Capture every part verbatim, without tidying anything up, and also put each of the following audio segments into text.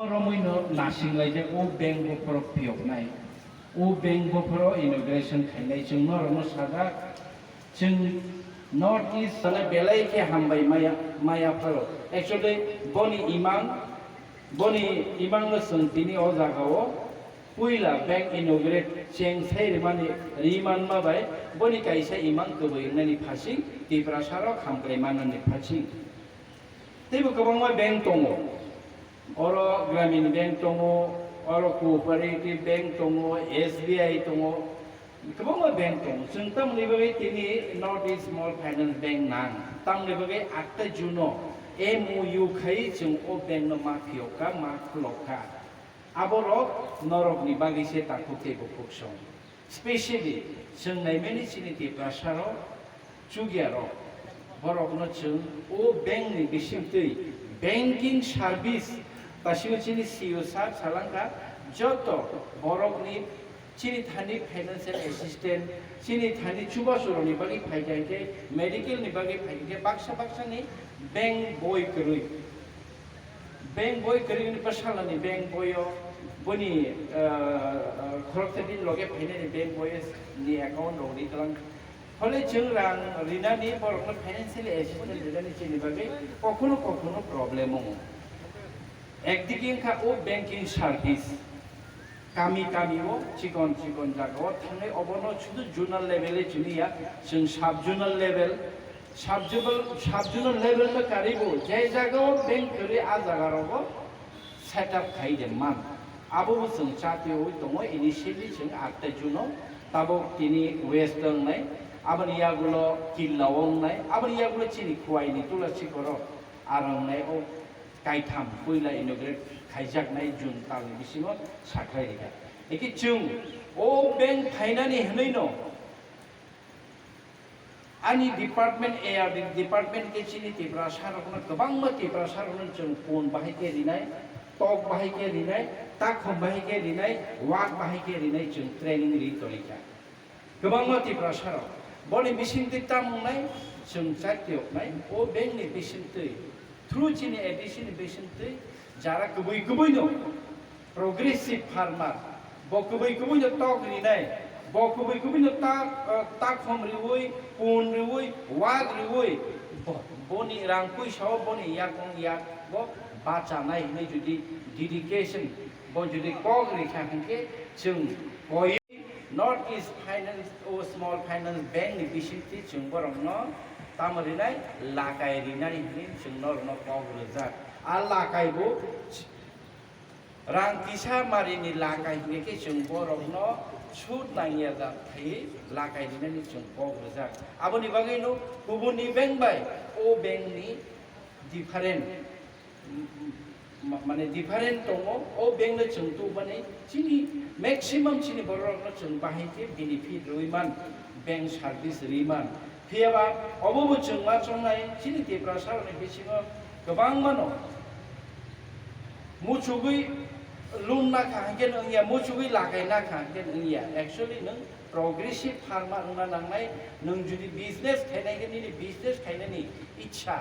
Romwi no nasing lai de, o bank bophoro phiyok nai, o bank bophoro inauguration khainai, chwng norok no sajak, chwng North East sana belai khe hambai maya, maya pharo. Actually, boni imang, boni imang no chwng tini o jaga o puila bank inaugurate cheng sai rimani, rimanma bai, boni kaisa imang kwbwi wngnani phasing, Tiprasa rok hamkrai manani phasing. Teibo kwbangma bank tongo. Oro Gramin Bank tongo, oro Cooperative Bank tongo, S B I tongo, kwbangma bank tongo. Chwng tamoni bagwi tini North East Small Finance Bank nang. Tamoni bagwi atta June o M O U khai chwng o bank no ma phiyok kha, ma khulok kha. Aborok norokni bagwi se takhuk tei bukhuk song. Specially, chwng naimani chini Tiprasa rok, chukya rok, borokno chwng o bank ni bisingtwi banking service, ta simi chini C E O sir salangkha, joto borokni chini thani financial assistant, chini thani chubachu rokni bagwi phaikha hinkhe, medical ni bagwi phaikha hinkhe, baksa baksa ni bank boi kwrwi. Bank boi kwrwini bwsalani bank boyo boni, ah, ah, khoroksa bini loge phainani bank boyo ni account rok ri twlang. Phole chwng rang rinani borokno financially assistance rinani chini bagwi kokhuno kokhuno problem wngo. Ekdigi wngkha o banking service. Kami kami o chikon chikon jaga o thangwi obono sudu zonal level e chini ya, chwng sub zonal level, sub zonal, sub zonal level no karwi bo je jaga o bank kwrwi a jaga rogo set up khai de man. Abo bo chwng chatiwi tongo initially chwng atte June o tabok tini west wngnai, aboni yagulo killa wngnai, aboni yagulo chini Khowai ni Tula Sikoro arwngnai o kaitham puila inaugurate khaijaknai June talni bisingo sakhlai rikha. Eki chwng o bank phainani hwnwi no ani department, A R D department khe chini Tiprasa rokno, kwbangma Tiprasa rokno chwng phone bahai khe rinai, tok bahai khe rinai, takhum bahai khe rinai, wak bahai khe rinai chwng training ri tongwi kha. Kwbangma Tiprasa rok boni bisingtwi tamung nai, chwng chatioknai, o bank ni bisingtwi, through chini A D C ni bisingtwi, jara kwbwi kwbwi no progressive farmer, bo kwbwi kwbwi no tok rinai, bo kwbwi kwbwi no ta, eh, takhum riwi, pun riwi, wak riwi, bo, boni rang puisa o boni yakung yak bo bachanai hinwi jodi dedication, bo jodi kok rikha hinkhe chwng koi North East Finance o Small Finance Bank ni bisingtwi chwng borokno tamo rinai, lakai rinani hinwi chwng norokno kok rwjak. A lakai bo rang kisa marini lakai hinwi khe chwng borokno sud nangya jak khai lakai rinani chwng kok rwjak. Aboni bagwino kubuni bank bai o bank ni different ma-, mane different tongo. O bank no chwng tubumani chini maximum chini borok rokno chwng bahai khe benefit rwi man, bank service rwi man. Phiyaba obo bo chwng ma chongnai chini Tiprasa rokni bisingo kwbangma no muchugwi loan na kha hwnkhe wngya, muchugwi lakai na kha hwnkhe wngya. Actually nwng progressive farmer wngna nangnai, nwng jodi business khainai khe nini business khainani ichha,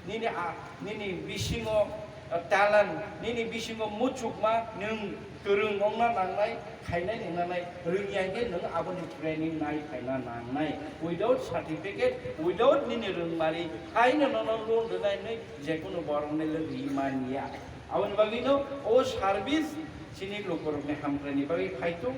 nini a, nini bisingo, uh, talent, nini bisingo muchukma nwng kwrwng wngna nangnai, khainai wngna nai, rwngya hwnkhe nwng aboni training nai khaina nangnai. Without certificate, without nini rwngmari, haino nono loan rwnai hwnwi jekunu borokni le rwi manya. Aboni bagwino o service chini lukurokni hamkraini bagwi phaitung.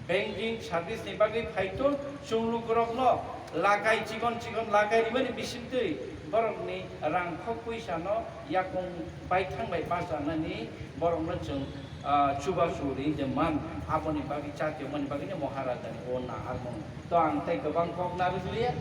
Banking service ni bagwi phaitung, chwng lukurokno lakai chikon chikon lakai rimani bisingtwi borokni rang khok puisano yakung baithang bai bachanani borokno chwng, ah, chubachu ri de man, aboni bagwi chatiokmani bagwino Maharajani o naharmung. To ang tei kwbang kok narwkliya.